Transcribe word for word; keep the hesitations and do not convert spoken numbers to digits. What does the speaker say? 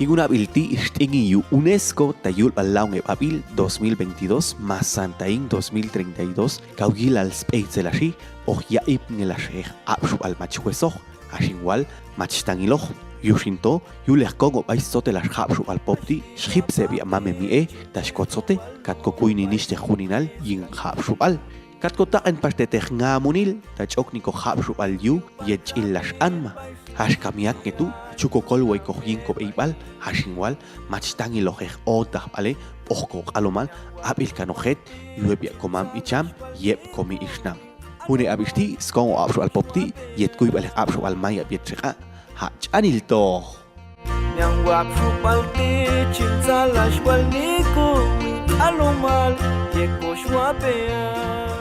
Ninguna abil ti ixt'ingi yu UNESCO ta yul bal laung eb abil dos mil veintidós masan taing dos mil treinta y dos kau yilal spey tselashi oh yaib ngelash eh apshu bal mach huesoh, asing wal mach tangiloh. Yu shinto yul eh kongo bai sote lash hapshu bal pop ti shkhip se biak mame mi eh ta shkot sote kat kokui ninish te huninal ying hapshu bal. Kat kotak en pas teteh ngamunil ta chok niko hapshu bal yu yed ch'il lash anma. Hash kamiak ngetu chuko kol woi koh ying kob ei bal, asing wal mach tangiloh eh otah bale poh ko kalomal abil kano het yu eb yak komam icham yeb komi ishnam. Hune abis ti skongo apshu bal pop ti yed kui bal eh apshu bal mayak biet reka hak ch'anil toh. Nyang wapshu bal ti chinta lash bal niko mi kalomal yeko shwabea.